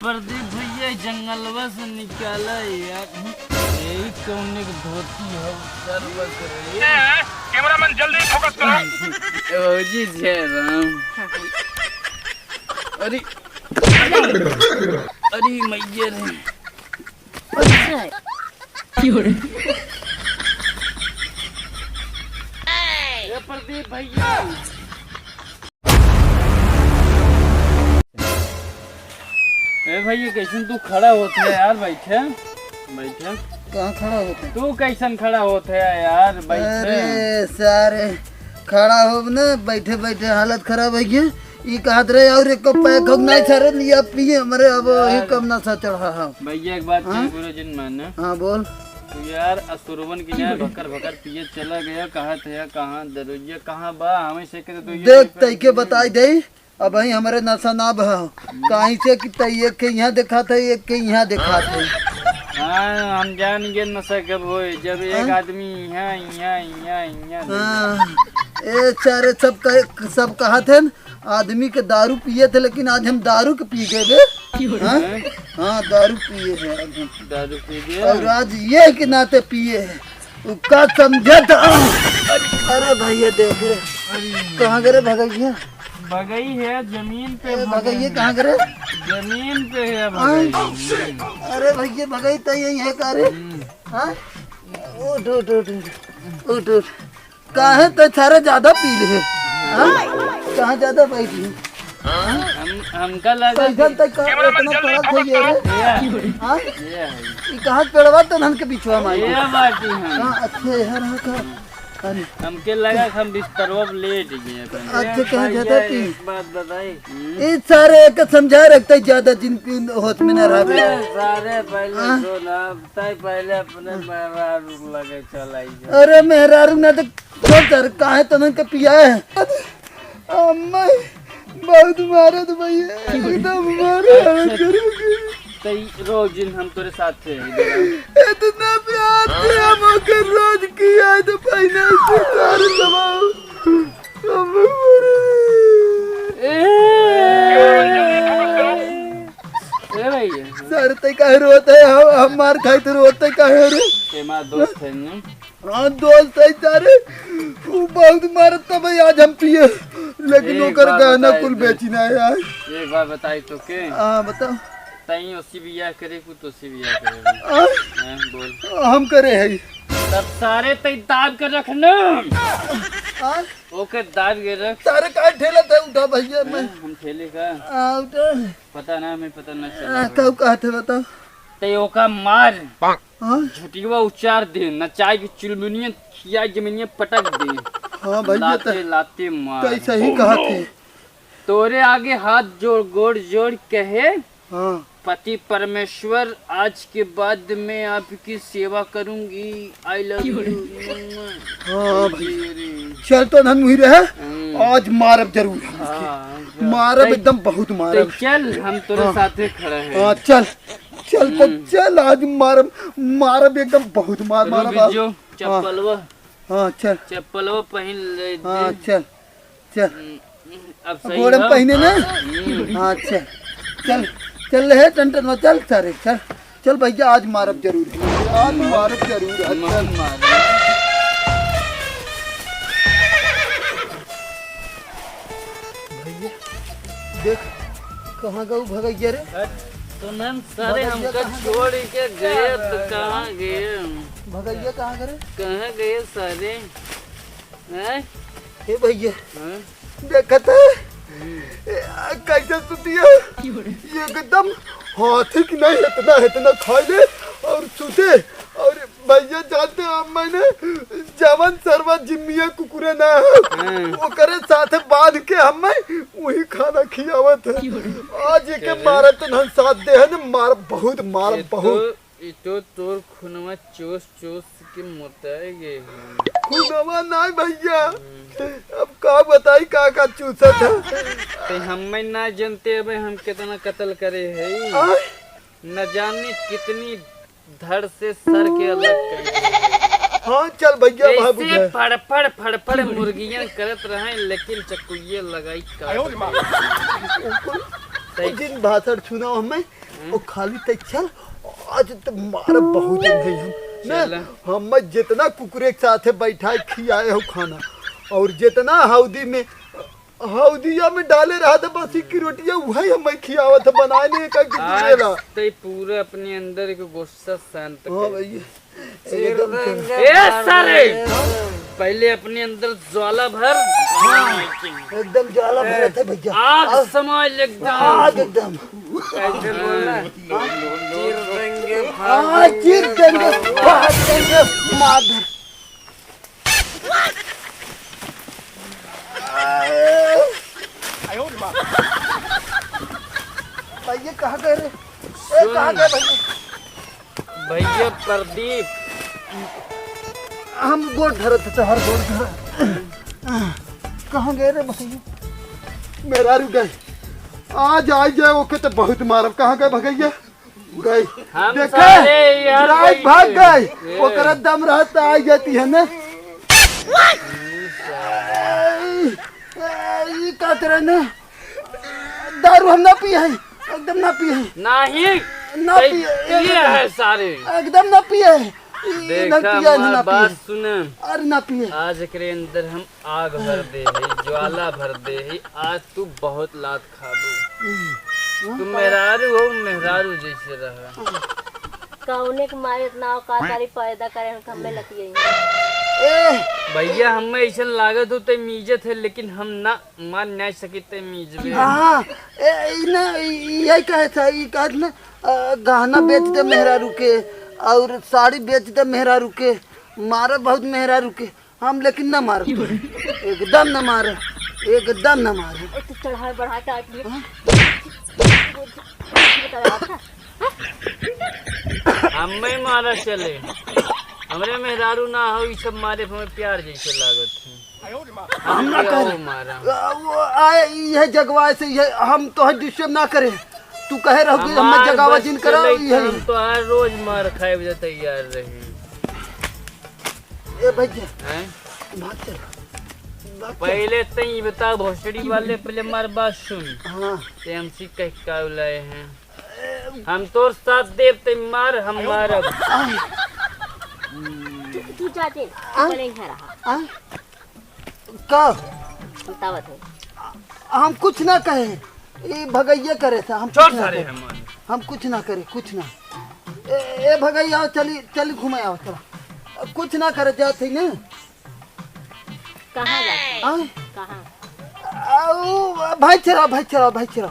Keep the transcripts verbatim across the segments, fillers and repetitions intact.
प्रदीप भैया, जंगलवा से निकाला यार। यही कौन एक धोती हो, सर बस रही। ए, कैमरामैन, जल्दी फोकस करो। भौजी जय राम। अरे, अरे मैया रे। ए प्रदीप भैया। ए भैया, कैसन तू खड़ा होत है यार? बैठे, बैठे। कहाँ खड़ा होत है? तू कैसन खड़ा होत है यार? बैठे। अरे सारे, खड़ा होब न, बैठे बैठे हालत खराब है गया। ई कहत रहे और एक पैक हम नहीं छाड़े लिया पिए हमरे, अब वही यार। कम नशा चढ़ा है। भैया एक बात हाँ? कही, बुरा जिन माने। हाँ बोल। तू यार असुरवन की यार भकर भकर पिए चला गया, कहत है कहाँ दरोइया कहाँ बा, हमें से के तो ये देख कोई तई के बताई दे। अब ही हमरे नशा ना बा, काहे से कि तई एक के यहाँ देखात है, एक के यहाँ देखात है। हाँ, हम जान गए नशा कब होए, जब एक हाँ? आदमी यहाँ, यहाँ, यहाँ, यहाँ हाँ, ए सारे सब कह, सब कहत है न, आदमी के दारू पिए थे, लेकिन आज हम दारू के पी गए बे। हाँ? हाँ, दारू पिए है आज हम। दारू पी गए? और आज ये के नाते पिए है। उ का समझे तो, अरे भैया देख रे, कहाँ गए रे भगैया? भगई है जमीन पे ए, भगई है। कहाँ गए रे? जमीन पे है हाँ? भगई। अरे भैया भगई तो यही है का रे? हम्म। हाँ? उठ, उठ, उठ, उठ, उठ। काहे तो सारे ज्यादा पी ले? हाँ? कहाँ ज्यादा बैठ गई? हम, हमका लगा पैसा कि तक का इतना पड़ा था ये रे? ये है। हाँ? ये है। ई कहाँ पेड़वा तो धन के बिचवा में आई? ये बाटी हम। हाँ, अच्छे यार, हाँ, का? अरे। हमके लगा कि हम बिस्तरवा पे लेट गए अपन। अच्छा, कहाँ भैया, जाता थी? एक बात बताई। हम्म। ई सारे एक समझा रखते ज्यादा जिन पिन होत में ना रहा। अरे, सारे पहले हाँ? सो ना, तय पहले अपने मेहरारू लगे चलाई जा। अरे मेहरारू ना तो छोड़ कर काहे तनन के पिया है? अम्मा बहुत मारत भैया, एकदम मारे हालत करूँगी। तई रोज दिन हम तोरे साथ थे। इतना प्यार से हम ओकर रोज किया है तो पहले से सारे दबाओ। अम्मा मारे। ए, ए भैया। सर, तई काहे रोत है? हम, हम मार खाई तो रोत है काहे रे? ते हमार दोस्त है न? हाँ, दोस्त है सारे। वो बहुत मारत था भाई, आज हम पिए। लेकिन एक ओकर बात गहना बताई कुल तो। बेची ना है यार। एक बात बताई तो के? हाँ, बताओ। तई ओसी बियाह करे, कुछ ओसी बियाह करे। हाँ? हाँ, बोल। हम करे है। तब सारे तई दाब के रख ना। हाँ? ओके, दाब के रख। सारे का ठेला था, उठा भैया मैं। हाँ, हम ठेले का। हाँ, उठा। पता ना, हमें पता ना चला हाँ, भाई। तब कहा थे बताओ। ते ओका मार। हाँ? झुटिया उचार दे, नचाई के चुलमुनिया खिया जमीनिया पटक दे। हाँ भैया, लाते, त-, लाते मार। तै सही कहा थे। तोरे आगे हाथ जोड़, गोड़ जोड़ कहे, हाँ। पति परमेश्वर, आज के बाद मैं आपकी सेवा करूंगी, I love you। हाँ, हाँ भैया। अरे। चल तो धन मुही रहे, हम्म। आज मारब जरूर हम इसके। हाँ, मारब तै-, एकदम बहुत मारब। तै चल, हम तोरे हाँ। साथे खड़ा है। हाँ, चल। चल तो हम्म। चल, आज मारब, मारब एकदम बहुत मार, रुक मारब आज। जो, हाँ। चप्पलवा। हाँ, चल। चप्पलवा पहिन ले हाँ, दे। चल, चल। हम्म, अब सही गोड़े में हो? पहिने ना? हम्म। हाँ, चल। चल, चल रहे टन टन, चल सारे, चल। चल भैया, आज मारब जरूर है। आज मारब जरूर है, चल। मार, मार। भैया, देख, कहाँ गऊ भगैया रे? हट, तो नन सारे भगैया हमका कहाँ गए? छोड़ के गए, तो कहाँ गए? भगैया कहाँ गए? कहाँ गए सारे? हैं? हे भैया, हैं? देखत है? हम्म। ए, आ, कैसे सुतिया? एकदम हाथी की नहीं, इतना, इतना खा ले और सुते। और भैया जानते हैं, मैंने जवन सरवा जिम्मिया कुकुरे ना है, हाँ। ओकरे साथ बांध के हमें वही खाना खियावत है। आज एके करे। मारत न साथ दे है न, मार बहुत, मार ये बहुत। तो, ये तो तोर खुनवा चोस चोस के मोटाए गए हैं। खुनवा नहीं भैया, हम्म। अब का बताई का का चूसत है। ते हमें ना जानते अब हम कितना कत्ल करे हैं। आय? न जाने कितनी धड़ से सर के अलग कर दिया। हाँ, चल भैया, बाबू ऐसे है। फड़फड़, फड़फड़ मुर्गियां करत रहे, लेकिन चकुइये लगाई काट दे। सही। जिन भाषण सुनाओ हमें, ओ खाली तै चल, आज तो मार बहुत दिन भई हम। ना, चल। हम जितना कुकुरे के साथे बैठाए खियाए हो खाना, और जितना हौदी में, हौदिया में डाले रहा था बस एक रोटिया, वही हम खियावत है, बनाए नहीं एक एक आज देला। तै पूरा अपने अंदर के गुस्सा शांत हाँ कर। भैया। एकदम से। ए सारे, पहले अपने अंदर ज्वाला भर। हाँ, एकदम ज्वाला भरत है भैया। आग समाज एकदम। आग एकदम। कैसे बोलना? चीर देंगे, फाड़ हाँ, देंगे, चीर देंगे, फाड़ देंगे, मार देंगे। भैया कहाँ गए रे? ए, कहाँ गए भैया? भैया प्रदीप। हम गोड़ धरत है, तोहर गोड़ धरत। कहाँ गए रे भैया? मेहरारू गए। आज आई जाए ओके तो बहुत मारब। कहाँ गए भगैया? गए। हम देखे? सारे यार राज गए भाग थे। गए। ए। ओकरा दम रहत तो आई जाती है ना। ए, ई का तरह ना? दारू हम ना पिए हैं, एकदम ना पिए हैं। नहीं, ना तै पिए, पिए एकदम। है सारे। एकदम ना पिए हैं। ई देखा, ना पिए, हमार ना बात पिए। सुने। अरे ना पिए। आज एकरे अंदर हम आग भर दे ही, ज्वाला भर दे ही। आज तू बहुत लात खाबू। हम्म। तू मेहरारू हो, मेहरारू जैसे रह। कौने के मारे इतना औकात वाली पैदा करे हैं, हमें लतिये। ए! भैया, हमें ऐसन लागत हो ते मीजत है, लेकिन हम ना मान नहीं सकित ते मीजबे। हाँ, ए, ई ना, ई, यही कहे था, ई कहत ना, अ, गहना बेच दे मेहरारू के, और साड़ी बेच दे मेहरारू के, मारा बहुत मेहरारू के। हम लेकिन ना मारब तोहे। एकदम ना मारब, एकदम ना मारब। ए, तू चढ़ाए बढ़ाए के आदमी। हाँ? हमें मारा चले, हमरे मेहरारू ना हो, ई सब मारे हमें प्यार जैसे लागत है। हम ना करे। मारा। आ, वो आए, यह जगवा से, यह हम तोहे disturb ना करे। तू कहे रहो कि हमें जगावा जिन करा, यही। हम तो हर रोज मार खाए बजे तैयार रही। ए भैया, हैं? भाग चल, भाग चल। पहले तई बता भोसड़ी वाले, पहले हमार बात सुन। हाँ। ते हमसे कह का लाए हैं? हम तोर साथ देब ते मार, हम मारब। तू, तू जाते, आ? तू पहले यहाँ रहा। आ? का? बतावत है। हम कुछ ना कहे, ई भगैया करे था, हम छोड़ कुछ ना सारे करे। हम। हम कुछ ना करे, कुछ ना। ए, ए भगैया, आओ, चली, चली घूमे आओ, चला। कुछ ना करे, जात है ना। कहाँ जाते? हाँ? कहाँ? आ, ऊ, भाई चला, भाई चला, भाई चला,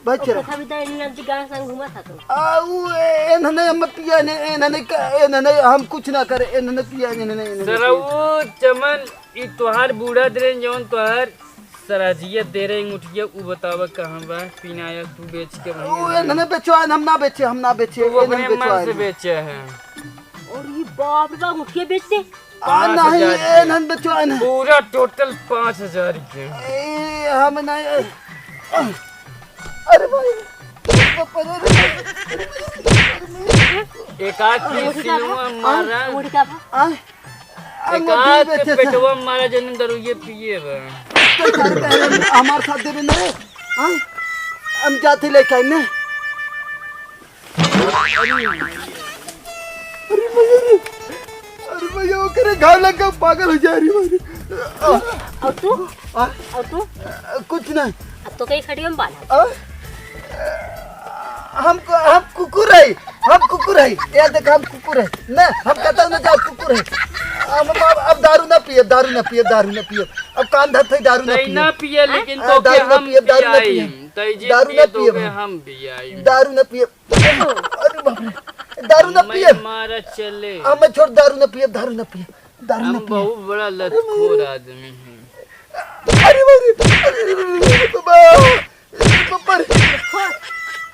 भाई चला। ओके, अभी तो एनी हम गाँव संग घूमत था तो। आ, ऊ, ए, एनने हम पिया ने, एनने का, एनने हम कुछ ना करे, एनने पिया ने, एनने, एनने पिया। सरऊ चमन, ई तोहार बूढ़ा दरे जौन तोहार सराजिया दे रहे अंगूठिया, उ बतावा कहाँ बा? पिनाया तू बेच के वहीं ऊ, एनने बेचवा, हम ना बेचे, हम ना बेचे, तू एनने अपने मन बेचवा से है। बेचे है। और ये बाप रे बाप, अंगूठिया बेच दे। आ, पाँच हजार नहीं, के। ए, नंद चौहान। पूरा total पाँच हजार के। ए, हम नहीं, ए, अरे भाई, अरे भाई, अरे भाई, अरे भाई। एक आध के अंगूठी का सिलवा भा? मारा। अंगूठी का भा? आ? एक अंगूठी आध के बेचे से। पेटवा मारा, जन्म दारू ये पिए बा। तो सारे कह रहे हैं, हमारे साथ देवे ना रे। हाँ? हम जाते लेके आए ना। अरे भैया रे, अरे भैया, ओकरे घाव लग के पागल हो जाए रे भाई। और तू? आ? और तू? कुछ नहीं। अब तो कहीं खटिया में बांधा। आ? हम, हम कुकुर है, हम कुकुर है। यार देख, हम कुकुर है। ना, हम कतौ न जाओ, कुकुर है। हम अब, अब दारू ना पिए, दारू ना पिए, दारू ना पिए। अब कान धरत है, दारू ना नहीं, पिए। ना पिए, लेकिन आ, तो दारू ना हम पिए, दारू ना पिए। पिए। तै जे दारू पिए ना तो पिए के भाई। हम पियाई। दारू ना पिए। अरे बाप रे। दारू ना मैं पिए। मारा चले। हमें छोड़, दारू ना पिए, दारू ना पिए। दारू ना हम पिए। बहुत बड़ा लतखोर आदमी हैं। अरे बाप रे। अरे, अरे, अरे, अरे, बाबा। अरे बाप रे।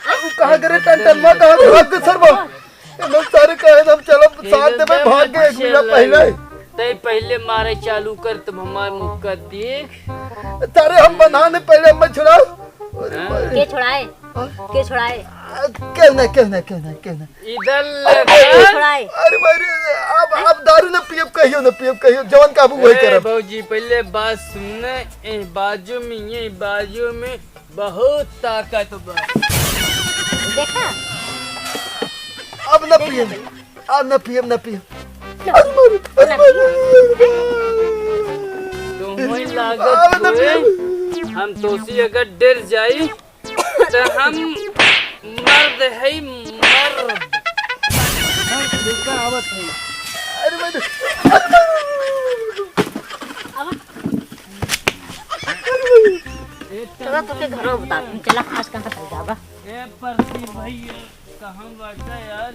तू कहाँ करे टन टन, मैं कहाँ भाग गए सर बा? ए, मैं सारे कहे हम चलो साथ में भाग गए एक महीना पहले। तै पहले मारे चालू कर, तब हमार मुक्का देख। सारे हम बना ने पहले हमें छुड़ाओ। अरे हाँ। भाई। के छुड़ाए? हाँ? के छुड़ाए? आ, केहू ना, केहू ना, केहू ना, केहू ना। इधर अरे, लगा। के छुड़ाए? अरे भाई रे, अब, अब दारू ना पियब, कहियो ना पियब, कहियो जवन कहबू वही ए, करब। भौजी, पहले बात सुन, ए बाजू में, ये बाजू में बहुत ताकत बा। देखा? अब ना पियम, अब ना पियम, ना पियम। अरे मारे, अरे मारे। तो होई लागत होए, हम तोसी अगर डर जाई, तो हम मर्द है, मर्द। देखा आवत है। अरे मारे, अरे मारे। चला, तोके घरों बता, चला, आज कहाँ चल जाबा? ए प्रदीप भैया, कहाँ बाटा यार?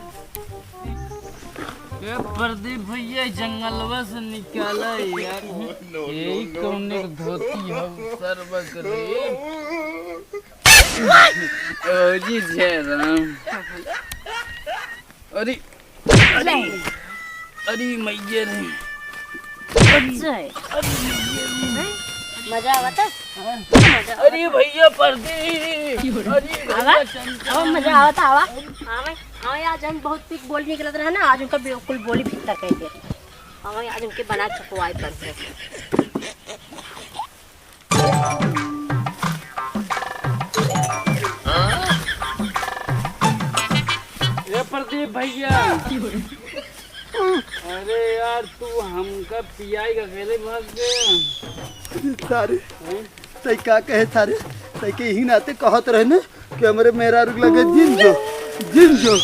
ए प्रदीप भैया, जंगलवा से निकाला यार। यही कौने के धोती हौ, सरवा करे। ओ जी जय राम। अरे, अरे, अरे मैया रे। अच्छा है। अरे मैया रे। मजा आवता? मजा आवता? अरे भैया प्रदीप। अरे भैया आवा? चंचल। आवा, मजा आवता, आवा। आवा, आवा, आज हम बहुत पीक बोली निकलत रहे ना, आज उनका बिल्कुल बोली भीतर कह दे। आवा, आज उनके बना चकवाए पड़ते। ए प्रदीप भैया, अरे यार, तू हमका पियाई का अकेले भाग गया। सारे, हैं? तै का कहे सारे, तै के यही नाते कहत रहे न कि हमरे मेहरारू के लगे जिन जो, जिन जो,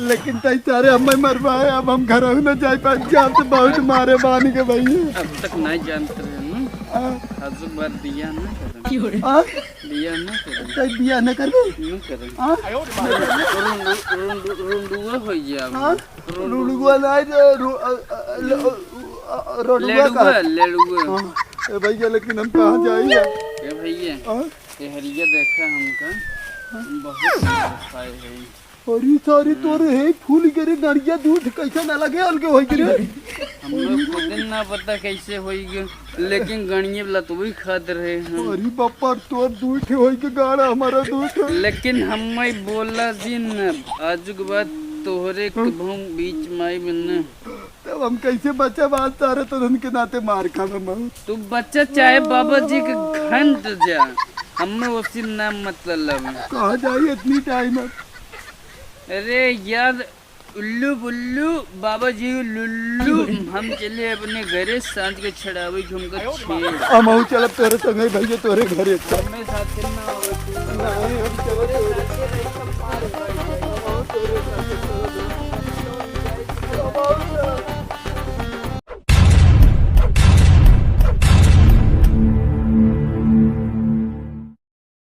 लेकिन तै सारे हमें मरवाए, अब हम घरहू न जाए पाए, जान से बहुत मारे बानी के भैया। अब तक नहीं जानत रहे न। हाँ। आज बार बियाह न करम। हाँ? बियाह न करम। तै बियाह न करबे? न करम। हाँ? रुंडू-, रुंडू-, रुंडुआ हो जाम। हाँ? रुंडुआ नहीं रे, रु-, अ, अ, ल-, अ, अ, रोडुआ का? लेडुआ, लेडुआ। हाँ। ए भैया, लेकिन हम कहाँ जाई? ए भैया, हाँ? ए हरिया देखा हमका, हम बहुत खाए हैं। अरे सारे तोरे है फूल गिरे नरिया दूध कैसे ना लगे अलगे होई गिरे। हम लोग खुद ना पता कैसे होई गे, लेकिन गणिये वाला तो वही खात रहे हम। अरे बापा तोर दूध होई के गाड़ा हमारा दूध। लेकिन हम मैं बोला दिन आजू के बाद तोहरे कबहूँ बीच में आई बिन्ने। तब हम कैसे बचब आज तारे तो उनके नाते मार खाबे हम। तू बच्चा चाहे बाबा जी के घंट जा, हमें उसी नाम मतलब। कहाँ जाई इतनी टाइम अब? अरे यार, उल्लू बुल्लू, बाबा जी लुल्लू, हम चले अपने घरे सांझ के छड़ावे झुमका छेड़। हम चलब तोरे संगे भैया तोरे घरे। हमें साथ ना आवे तू।